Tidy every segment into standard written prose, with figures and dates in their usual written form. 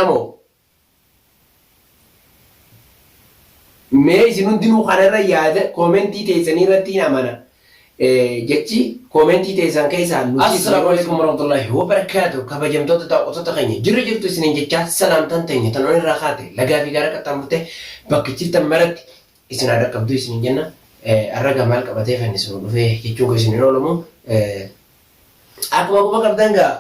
Moo? Mee isin hundinuu kanarra yaada koomentii teessanii irratti hin amana. Jechi koomentii teessan keessaa nutis Assalaamu alaikum warahmatullahi wabarakaatu. Kabajamtoota daawwattoota keenya, jirra jirtu isiniin jechaa, salaamtaan teenya tan irraa kaate lagaa fi gaara qaxxaamurtee bakka jirtan maratti isin haa dhaqqabdu isiniin jenna. Arragaa maal qabatee kan isin dhufee jechuun kun isin hin oolamu. Akkuma quba qabdan gaa,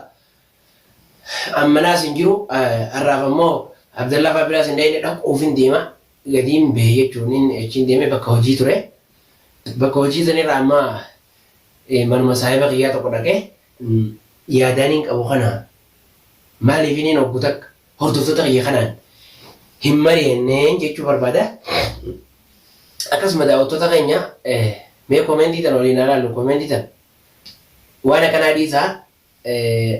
ammanaas hin jiru. Har'aaf ammoo Abdallaa fa'aa biraas hin dhayne, dhaquuf hin deema. Gadiin bahe jechuun achiin deemee bakka hojii ture. Bakka hojii sanirraa amma manuma saahiba kiyyaa tokko dhaqee, yaadaan hin qabu kana maaliif inni hoggu takka hordoftoota kiyya kanaan hin mari'anneen jechuu barbaada. Akkasuma daawwattoota keenya, mee koomentii tan waliin haa ilaallu. Koomentii tan waan akkanaa dhiisaa.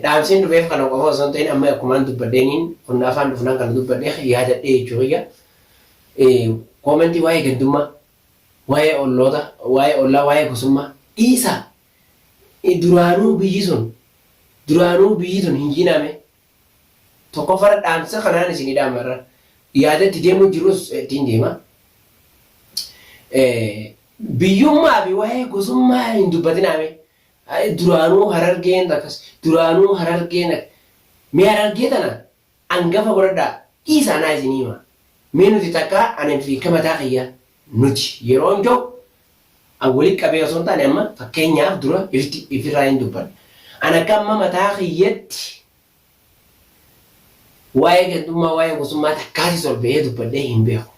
Dhaamsiin dhufeef kana qofa osoo hin ta'in, amma akkumaan dubbadheeniin kun afaan dhufnaan kana dubbadhee yaadadhee jechuu kiyya. Koomentii waa'ee gandummaa, waa'ee olloota, waa'ee ollaa, waa'ee gosummaa dhiisaa. Duraanuu biyyi tun hin jinaame. Tokkoffarra dhaamsa kanaan isinii dhaamarra. Yaada itti deemuu jirus ittiin deema. Biyyummaa fi waa'ee gosummaa hin dubbatinaame. Duraanuu Harargeen akkas, duraanuu Harargeen. Mee Harargee tana angafa godhadhaa, dhiisaa, naa isinii hima. Mee nuti takka ani fi akka mataa kiyyaa, nuti yeroon jiru an walitti qabee osoo hin taane, amma fakkeenyaaf dura ifti ifirraa hin dubbadha. An akka amma mataa kiyyatti waa'ee gandummaa, waa'ee gosummaa takkaasis ol ba'ee dubbadhee hin beeku.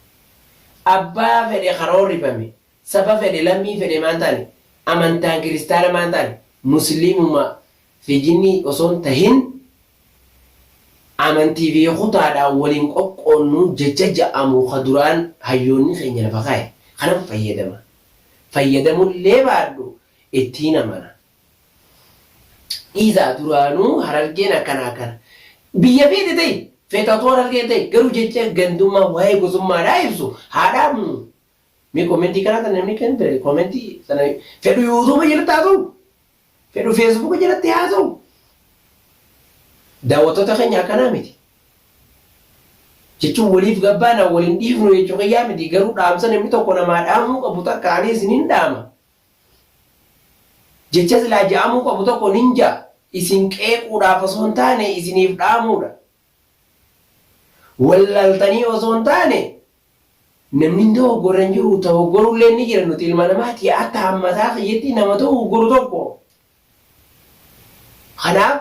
Abbaa fedhe karoorrifame, saba fedhe, lammii fedhe maan taane, amantaan kiristaana maan taane, musliimuma fi jinnii osoo hin tahin, amantii fi kutaadhaan waliin qoqqoonnuu jecha ja'amu ka duraan hayyoonni keenya lafa kaaye kanan fayyadama. Fayyadamullee baadhu ittiin amana. Dhiisaa, duraanuu Harargeen akkana akkana. Biyya feete ta'i, feeta otoo Harargeen ta'i, garuu jecha gandummaa waa'ee gosummaadhaa ibsu haa dhaabnu. Mee koomentii kanaa tana namni kan fedhe koomentii sana fedhu YouTube jalatti haa ta'u, fedhu Facebook jalatti haa ta'u. Daawwattoota keenya, akkanaa miti. Jechuun waliif gabbaana waliin dhiifnu jechuu kiyyaa miti, garuu dhaamsa namni tokko namaa dhaamuu qabu takka ani isinin dhaama. Jecha silaa ja'amuu qabu tokko nin ja'a. Isin qeequudhaaf osoo hin taane isiniif dhaamuudha. Wallaaltanii osoo hin taane, namni hin dogoggorre hin jiru, dogoggorullee ni jira. Nuti ilma namaati, akka hammataa kiyyatti nama dogoggoru tokko. Kanaaf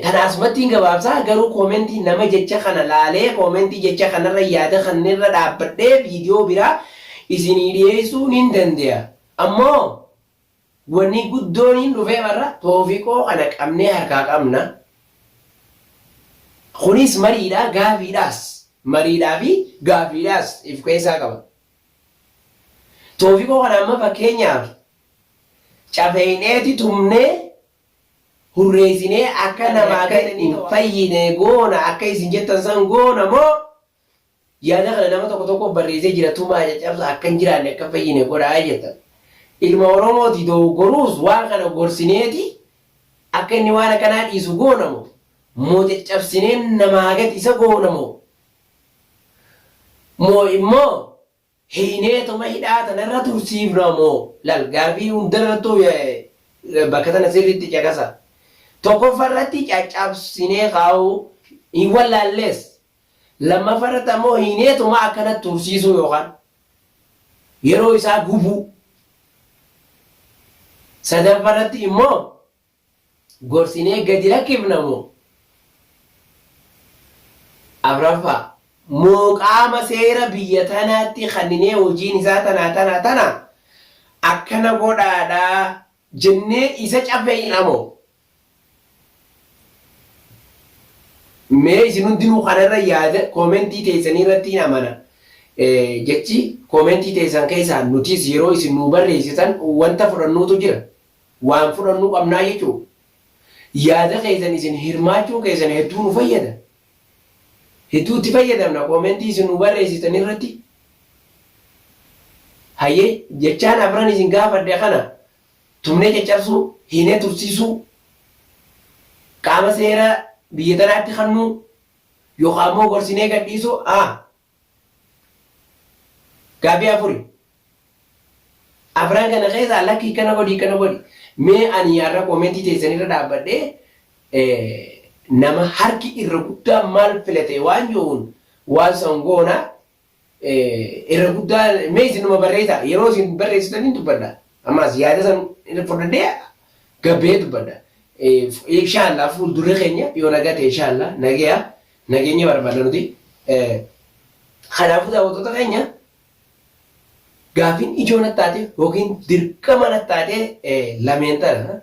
tana asumatti hin gabaabsaa, garuu koomentii nama jecha kana laalee, koomentii jecha kanarra yaada kanirra dhaabbadhee viidiyoo biraa isinii dhiyeessuu nin dande'a. Ammoo wanni guddoon hin dhufee barra Toofiqoo kana qabnee harkaa qabna. Kunis mariidha, gaafiidhaas. Mariidhaa fi gaafiidhaas if keessaa qaba. Toofiqoo kana amma fakkeenyaaf cafeeyneeti tumnee hurreessinee akka namaa gad hin fayyine goona, akka isin jettan san goona moo? Yaada kana nama tokko tokko barreessee jira, tumaa, caccabsa, akka hin jiraanne, akka hin fayyine godhaa jettan. Ilma Oromooti, dogoggoruus waan kana gorsineeti akka inni waan akkanaa dhiisu goona moo? Moo caccabsinee namaa gad isa goona moo? Moo immoo hiineetuma hidhaa tanarra tursiifna moo? Lal, gaafii hundarrattuu bakka tana sirriitti caqasa. Tokkoffaa irratti caccabsinee kaa'uu hin wallaallees. Lammaffaa irratti ammoo hiineetuma akkanatti tursiisuu yookaan yeroo isaa gubuu. Sadaffaa irratti immoo gorsinee gadi lakkifna moo? Afraffaa moo qaama seera biyya tanaatti kanninee hojiin isaa tanaa tanaa tana akkana godhaadhaa jennee isa cafeeyna moo? Mee isin hundinuu kanarra yaada koomentii teessanii irratti hin amana. Jechi koomentii teessan keessaa nutis yeroo isin nuu barreessitan wanta fudhannuutu jira. Waan fudhannuu qabnaa jechuudha. Yaada keessan isin hirmaachuun keessan hedduu nu fayyada. Hedduu itti fayyadamna koomentii isin nu barreessitan irratti. Hayyee, jechaan afran isin gaafadhe kana, tumnee caccabsuu, hiinee tursiisuu, qaama seera biyya tanaatti kannuu yookaan immoo gorsinee gadhiisuu A. Gaaffii afuri. Afran kana keessaa lakkii kana godhi kana godhi. Mee ani har'a koomentii teessan irra dhaabbadhee nama harki irra guddaa maal filate waan jiruun waan san goona irra guddaa mee isinuma barreessaa yeroo isin barreessitan hin dubbadha. Ammas yaada san fudhadhee gabbee dubbadha. Inshaallah fuuldurri keenya yoo nagaa ta'e inshaallah nagaya nageenya barbaadna nuti. Kanaafuu daawwattoota keenya gaaffiin ijoo natti taate yookiin dirqama natti taate lameen tana.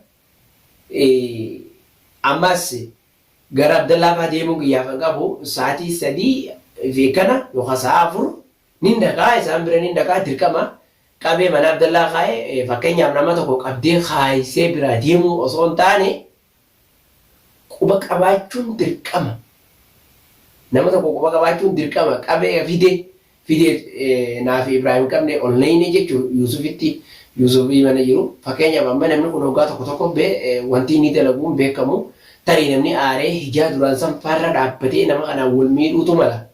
Ammas gara Abdallaa fa'aa deemuu kiyyaaf kan qabu sa'aatii 3 fi kana yookaan sa'a 4 nin dhaqaa isaan bira nin dhaqaa dirqama qabee mana Abdallaa kaa'e fakkeenyaaf nama tokko qabdee kaayisee biraa deemuu osoo hin taane quba qabaachuun dirqama. Nama tokko quba qabaachuun dirqama qabee fide fide naa fi Ibrahim qabne ol nayne jechu Yuusufitti Yuusufii mana jiru fakkeenyaaf amma namni kun hoggaa tokko tokko be wanti inni dalagu hin beekamu tarii namni aaree hijaa duraan san faarra dhaabbatee nama kanaan wal miidhuutu mala.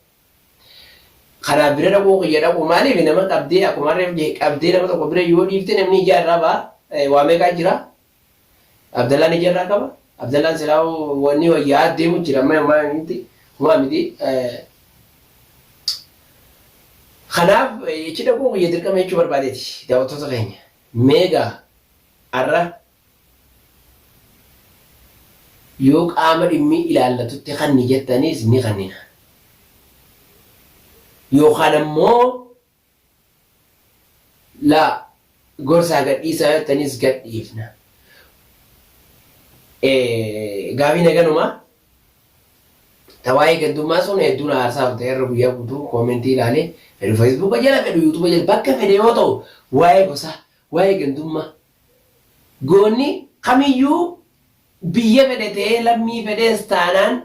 Kanaaf bira dhaquu kiyya dhaqu maaliif nama qabdee akkuma reef jee qabdee nama tokko bira yoo dhiifte namni ijaa irraa ba'a waa meeqaa jira Abdallaan ija irraa qaba. Abdallaan silaa wanni wayyaa deemu jira amma homaa miti homaa miti. Kanaaf jechi dhaquun kiyya dirqama jechuu barbaadeeti daawwattoota keenya. Meegaa har'a yoo qaama dhimmi ilaallatutti kanni jettaniis ni kannina. Yookaan ammoo Laa gorsaa gadhiisaa yoo jettanis gadhiifna. Gaafiin haganuma. Ta waa'ee gandummaa sun hedduu na aarsaa turte irra guyyaa guutuu koomentii ilaalee fedhu feesbuuka jala fedhu yuutuuba jala bakka fedhe yoo ta'u waa'ee gosaa waa'ee gandummaa goonni kamiyyuu biyya fedhe ta'ee lammii fedhees taanaan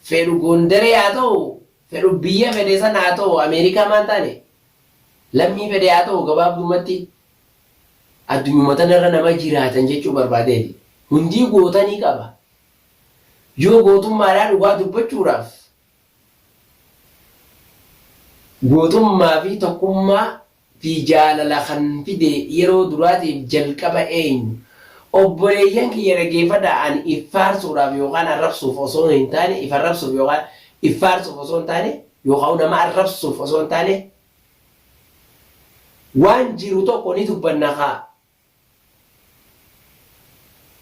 fedhu Gondaree haa ta'u Fedhu biyya fedhe sana haa ta'u Ameerikaa maan taane lammii fedhe haa ta'u gabaabdumatti addunyuma tanarra nama jiraatan jechuu barbaadeeti. Hundii goota ni qaba. Yoo gootummaadhaa dhugaa dubbachuudhaaf gootummaa fi tokkummaa fi jaalala kan fide yeroo duraatiif jalqaba eenyu? Obboleeyyan kiyya dhaggeeffadhaa ani if faarsuudhaaf yookaan arrabsuuf osoo hin taane if arrabsuuf yookaan if faarsuuf osoo hin taane yookaan nama arrabsuuf osoo hin taane waan jiru tokko ni dubbanna kaa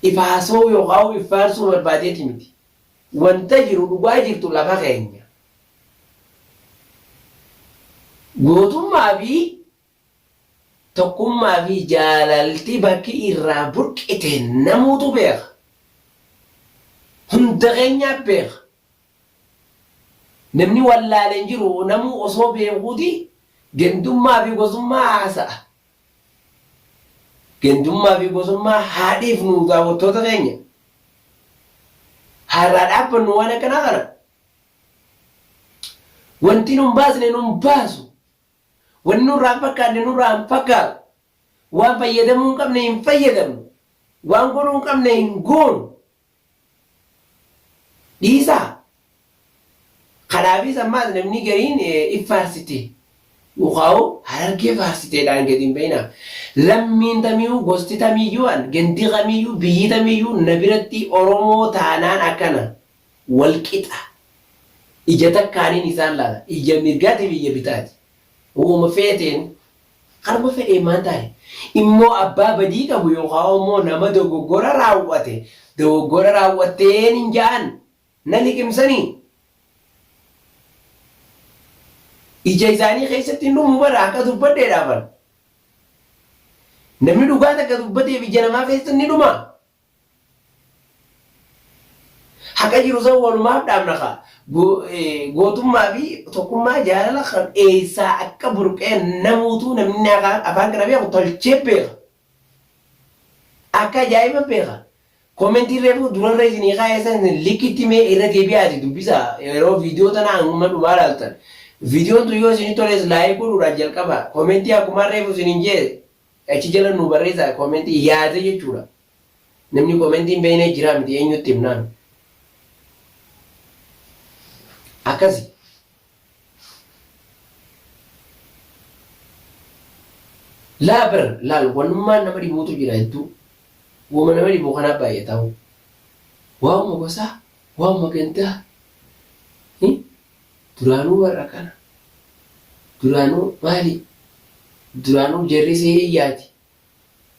if haasa'uu yookaan if faarsuu barbaadeeti miti. Wanta jiru dhugaa jirtu lafa keenya. Gootummaa fi tokkummaa fi jaalalti bakki irraa burqite namuutu beeka. Hunda keenyaa beeka. Namni wallaale hin jiru namuu osoo beekuuti gandummaa fi gosummaa haasa'a. Gandummaa fi gosummaa haa dhiifnu daawwattoota keenya. Haa irraa dhaabbannu waan akkanaa kana. Wanti nun baasne nun baasu. Wanni nurraa hin fakkaanne nurraa hin fakkaatu. Waan fayyadamuu hin qabne hin fayyadamnu. Waan godhuu hin qabne hin goonu. Dhiisaa. Kanaafis ammaas namni gariin if faarsite yookaan Harargee faarsiteedhaan gadi hin bahinaa. Lammiin tamiyyuu gosti tamiyyuu an gandi kamiyyuu biyyi tamiyyuu na biratti Oromoo taanaan akkana wal qixa. Ija takkaaniin isaan laala. Ija mirgaatiif ija bitaati. Uuma feeteen karuma fedheen maan taane. Immoo abbaa badii qabu yookaan immoo nama dogoggora raawwate dogoggora raawwatteen hin ja'an na liqimsanii. Ija isaanii keessatti hin dhumu bara akka dubbadheedhaafan. Namni dhugaa takka dubbateef ija namaa keessatti ni dhuma. Haqa jiru san walumaaf dhaabna kaa. Gootummaa fi tokkummaa jaalala kan eessaa akka burqee namuutuu namni afaan kana beeku tolchee beeka. Akka ajaa'iba beeka. Komentii reefu durarra isinii kaa'ee san likitti mee irra deebi'aati dubbisa yeroo viidiyoo tana hanguma dhumaa ilaaltan. Viidiyoon tun yoo isinii toles like godhuudhaan jalqaba. Komentii akkuma reefu isiniin jee achi jala nu barreessaa komentii yaada jechuudha. Namni komentii hin beekne jira miti eenyutti himnaan. Akkasi. Laa bar laal wannummaan nama dhibuutu jira hedduu. Woma nama dhibu kanaa baay'ataa'u. Waa'uma gosaa, waa'uma gandaa. Duraanuu bar akkana. Duraanuu maali? Duraanuu jarri si hiyyaati.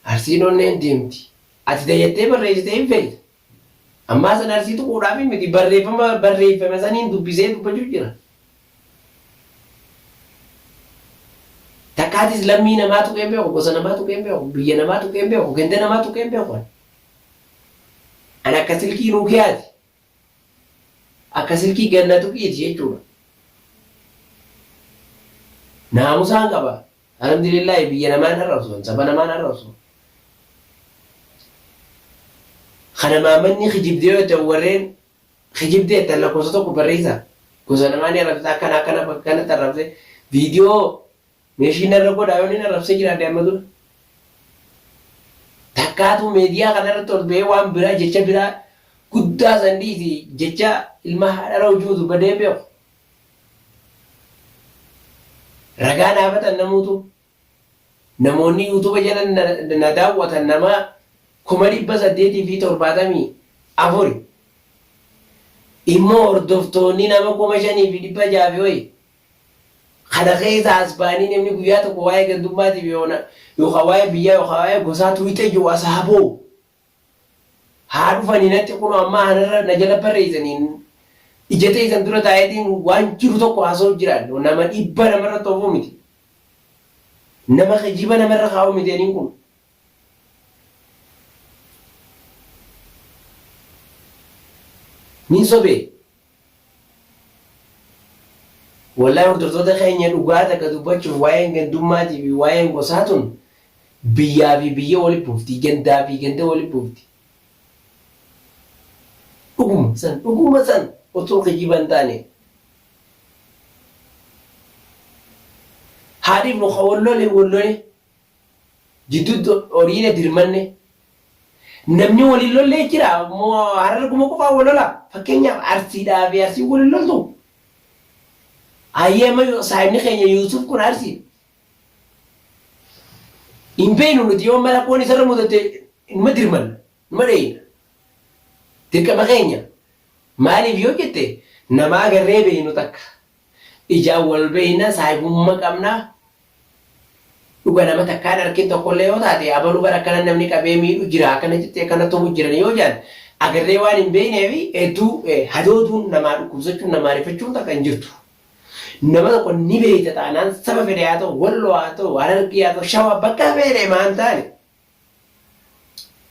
Arsiin onneen deemti. Ati dayyattee barreessitee hin feeyta. Ammaa san Arsii tuquudhaaf miti barreeffama barreeffame saniin dubbisee dubbachuu jira. Takkaatis lammii namaa tuqee hin beeku, gosa namaa tuqee hin beeku, biyya namaa tuqee hin beeku, ganda namaa tuqee hin beeku. Ani akka silkii Nuukiyaati. Akka silkii ganna tuqiiti jechuudha. Naamusaan qaba. Alhamdulillaahi biyya namaa hin arrabsu, saba namaa hin arrabsu. Kana maammanni kijibdee yoo ta'u warreen kijibdee jettan lakkoofsa tokko barreessaa. Gosa namaa ni arrabsita akkana akkana bakka kanatti arrabse viidiyoo meeshii narra godhaa yoo inni arrabsee jiraadhe amma dura. Takkaatu meediyaa kanarratti ol ba'ee waan biraa jecha biraa guddaa san dhiisi jecha ilma haadhara hojii dubbadee hin beeku. Ragaa naafatan namuutu. Namoonni YouTube jala na daawwatan nama 874,000. Immoo hordoftoonni nama 5,600 fi wayi. Kana keessa as ba'anii namni guyyaa tokko waa'ee gandummaatiif yookaan waa'ee biyyaa yookaan waa'ee gosaa tuuyxee jiru as haa ba'u. Haa dhufanii natti kunoo ammaa anarra na jala barreessaniin ija teessan dura taa'eetiin waan jiru tokko haasa'u jiraan nama dhibba namarra toofuu miti. Nama kijiba namarra kaa'u miti aniin kun. Nin sobee. Wallahi hordoftoota keenya dhugaa takka dubbachuuf waa'een gandummaatii fi waa'een gosaa tun biyyaa fi biyya wali buufti, gandaa fi ganda wali buufti. Dhuguma san, dhuguma san otoo kijiba hin taane. Haa dhiifnu ka wal lole wal lole jidduutti horiina dirmanne. Namni wal hin lollee jira moo hararguma qofaa wal lola? Fakkeenyaaf Arsiidhaa fi Arsiin wal hin loltu? Hayyee amma saahibni keenya Yuusuf kun Arsiidha. Hin beeknu nuti yoo amma rakkoon isarra mudate numa dirmanna, numa dheeyna. Dirqama keenya. Maaliif yoo jette nama agarree beeknu takka. Ijaan wal beekna, saahibumma qabna. Dhuga nama takkaan arkin tokkollee yoo taate abalu bar akkana namni qabee miidhu jira akkana jettee akkana tumu jiran yoo jedhan agarree waan hin beekneef hedduu hadooduun namaa dhukkubsachuun namaa rifachuun takka hin jirtu. Nama tokko ni beekta taanaan saba fedhe haa ta'u, Walloo haa ta'u, Harargee haa ta'u, Shawaa bakka fedhe maan taane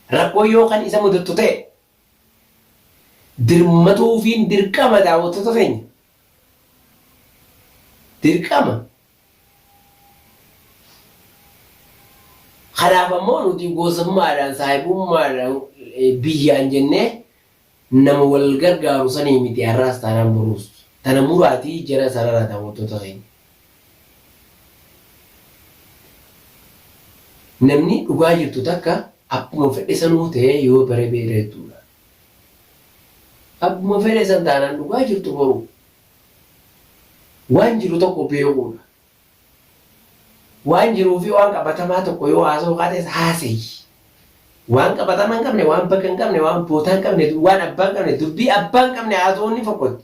rakkoo yoo kan isa mudattu ta'e dirmatuufiin dirqama daawwattoota keenya. Dirqama. Kanaaf ammoo nuti gosummaadhaan, saahibummaadhaan, biyyaan jennee nama wal gargaaru sanii miti har'aas taanaan boruus. Tana muraatii jara sararaa daawwattoota keenya. Namni dhugaa jirtu takka abbuma fedhe sanuu ta'ee yoo bare beereettuudha. Abbuma fedhe san taanaan dhugaa jirtu boruu. Waan jiru tokko beekuudha. Waan jiruu fi waan qabatamaa tokko yoo haasa'uu kaates haasa'i. Waan qabatamaa hin qabne, waan bakka hin qabne, waan bootaa hin qabne, waan abbaa hin qabne, dubbii abbaa hin qabne haasa'uun ni fokkotti.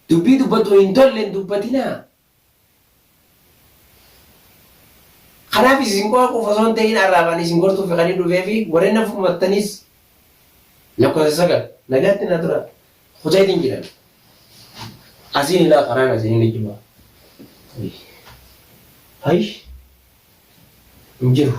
Dubbii dubbattu hin tolle hin dubbatinaa. Kanaaf isin qofa osoo hin ta'in har'aaf ani isin gorsuuf kan hin dhufee fi warreen na furmattanis lakkoofsa 9 nagaatti na tura kuteetiin jiran. Asiin ilaa karaan asiin ni jiba. Hayi hin jiru.